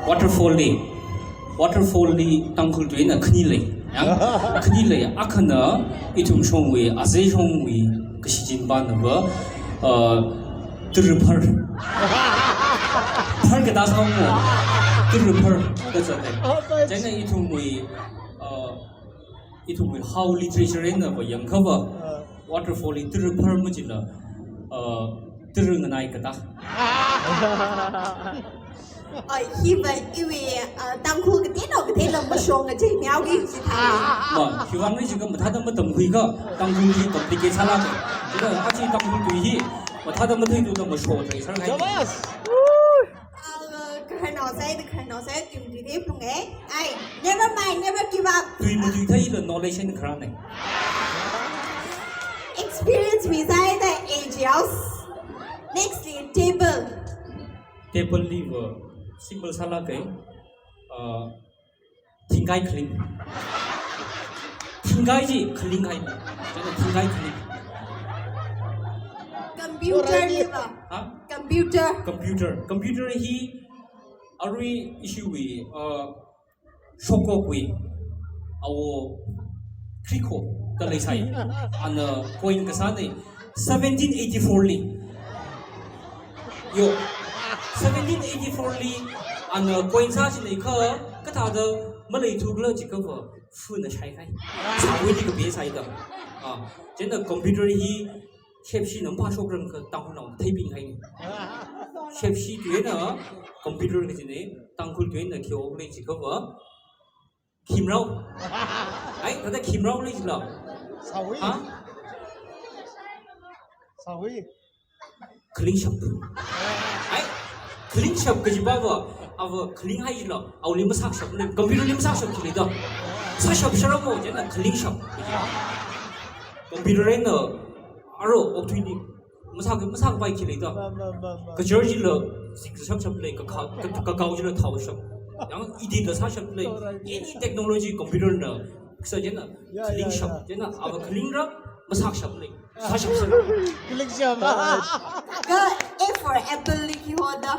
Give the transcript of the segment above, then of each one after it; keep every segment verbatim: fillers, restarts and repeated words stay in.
Waterfall li, waterfall li Tangkhul tuina khani lei. Ya? Khani lei, akhana ithum shongwui, azei shongwui, kashichin banava, uh, taraphar. Phar kathā sāmo, taraphar, that's okay. Chieina ithumwui, uh, ithumwui Hao literature einava yangkhava, waterfall li taraphar majila, uh, tara nganai kathā. Oi, hiva iwui, uh, Tangkhul kateonao kateila mashong ngacheimihaoki chithāi. Ma, khiwuivang jiakha mathāda matamkhuikha, Tangkhul hi complicate sālāka. Chieina achi Tangkhul tui hi, mathāda matheithuda mashong thei sāra hai. Shabash! Uh, khararnao sāda, khararnao sāda, tui matuithei phungai. Ai, never mind, never give up. Tui matuitheila knowledge eina kharānei. Experience wui sāda age yaos. Next li, table. Table liva simple sālāka. Uh, thingkai khaling. Thingkai chi khaling hai. Chieina thingkai khaling. Computer liva. Ha? Computer. Computer. Computer hi arui ishiwui, uh, shokokwui awo Kriko da leisai. Ana coin kasānei seventeen eighty-four li. Yo, seventeen eighty-four li ana coin sāchinei kha, kathāda maleithukhala jiakhava, funa shaikai. Sāwuili kape sāida. Ah, chieina computer hi shepshi nampa shokrang kha Tangkhulnao theiping hai. Shepshi tuina computer kajinei, Tangkhul tuina khi oklei jiakhava, khimrao. Ai, thāda khimrao lei jila. Sāwui. Ha? Sāwui. Khalingshap. Ai, khalingshap kajiva, ava khaling hai jila, awuli masāshap lei, computer li masāshap jilei da. Sāshap sharamo, chieina khalingshap. Computer eina, aro, okthuili. Masā, masāpai khalei da. Ma, ma, ma, ma. Kachar jila, zik shap shap lei, kakha, ka, kakao jila thao shap. Yang edit la sāshap lei. Any technology computer na, kasā chieina, ya, ya, khalingshap, ya. Chieina, ava khalingra, masāshap lei. Sāshap sāra. Khalingshap. Kha A for apple li khi hoda.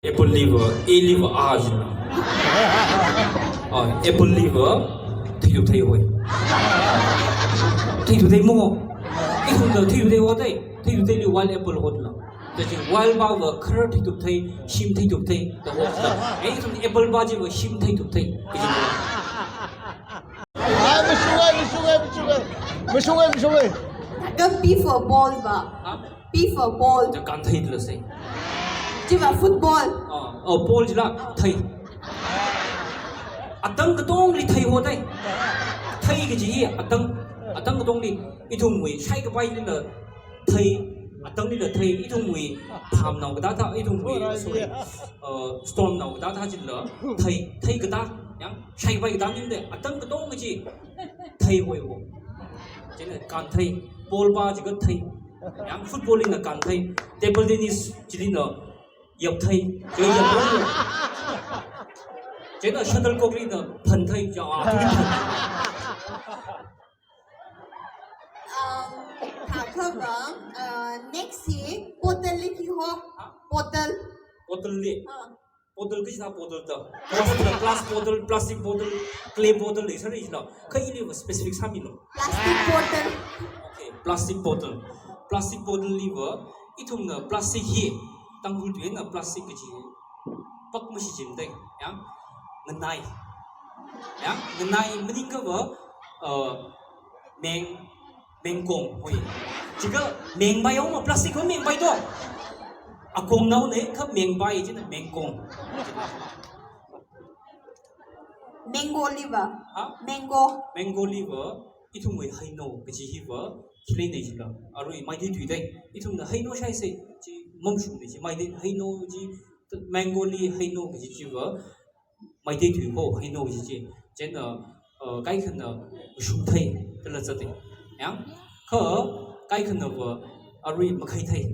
Apple liva, A liva A jila. Ah, apple liva, theithup thei hoi. Theithup thei mo. Ithumna theithup thei hoda, theithup theili wild apple hotla. Tachi wild pava khara theithup thei, shim theithup thei, da hotla. Ithum apple pa chiva shim theithup thei. Ai, mashungai, mashungai, mashungai. Mashungai, mashungai. Kha B for ball va. Ha? B for ball. Chi kānthei la sai. Chiva football. Ah, oh, ball jila thei. Atang katongli thei hoda. Thei kaji hi atang, atang katongli ithumwui shaikapailila thei, atanglila thei, ithumwui phamnao kathāthā, ithumwui, sorry, uh, stormnao kathāthā jila thei, thei kathā, yang shaipai kathā ningda, atang katong kaji thei hoi ho. Chieina kānthei, ball pa jiakha thei. Yang football lina kānthei, table tennis chilina yapthei, chieina yaprong. Chieina shuttlecock lina phanthei, ya, ah, tuli phan. Um, thākha va, uh, next hi bottle li khi ho. Bottle. Bottle li. Ah. Bottle kaji thā bottle da. Bottle da, glass bottle, plastic bottle, clay bottle lei sāra jila. Kha iliva specific sāmilu. Plastic bottle. Okay, plastic bottle. Plastic bottle liva, ithumna plastic hi, Tangkhul tuina plastic kaji pak mashichinda. Yang, nganai. Yang, nganai maningkhava, uh, meng, mengkong, hoi. Jiakha mengpai haoma, plastic ho mengpai to. Akongnaona kha mengpai, chieina mengkong. Mango liva. Ha? Mango. Mango liva, ithumwui heinao kaji hiva, khi leinei jila. Arui Meitei tuida, ithumna heinao shaisai, chi mamashungnei chi, Meitei heinao chi, mango li heinao kaji chiva, Meitei tui ho heinao kaji chi. Chieina, uh, kaikhana mashungthei, dala zatda. Yang, kha kaikhanava arui makhaithei.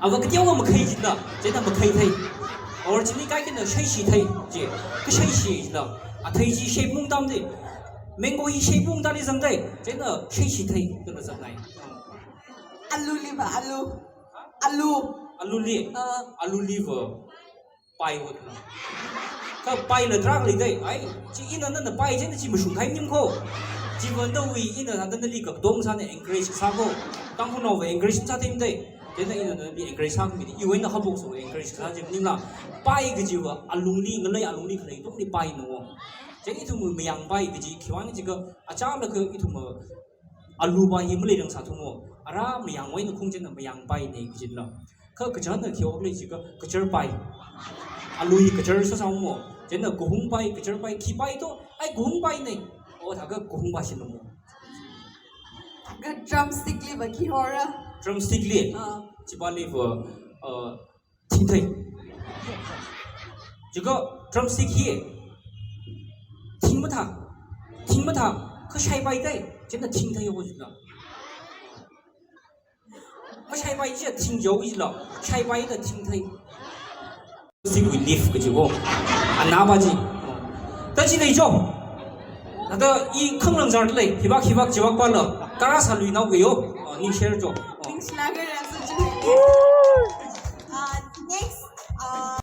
Ava kateowa makhai jila, chieina makhaithei. Or chili kaikhana shaishithei, chi. Kashaishi jila. Athei chi shape mungtamda. Mango hi shape mungtali zangda. Chieina shaishithei, dala zatnei. Alu liva, alu. Alu. Alu li. Ah. Alu liva. Pai hotla. Kha paila tarākha leidei, ai, chi ina nana pai chieina chi mashung kahai maning ko. Chiwuivang ina thāda nali kakatong sāna encourage sā ko. Tangkhulnaova encourage sā themdei. Chieina ina nali encourage sāmida, iwui eina haophokso encourage sā chi maningla. Pai kajiva alungli, ngalei alungli khalei katongli paina wo. Chieina ithum mayangpai kaji khiwuivang jiakha, achālakha ithum alu pai hi maleirang sāthu mo. Ara mayangwui eina khaung chieina mayangpaina kajina. Kha kachāna khi oklei jiakha kachar pai. Alu hi kachar sāsā mo. Chieina kahung pai, kachar pai, khi pai to, ai kahung paina. O thākha kahung pai shina mo. Thākha drumstick liva khi hora? Drumstick li? Ah. Chipāliva, uh, thingthei. Jiakha drumstick hi thing mathā, thing mathā, kha shaipaidei, chieina thingthei ho jina. Mashaipai chi thing jao jila, shaipaida thingthei. Drumstick wui leaf kaji ko, anapa chi. Ta chi lei jo. Thāda i khanglāng zar lei, hivak hivak chiwuivang pala, kara sāluinao kayo, ah, ningshare jo. Ah. Ningshilāka rāsa chi.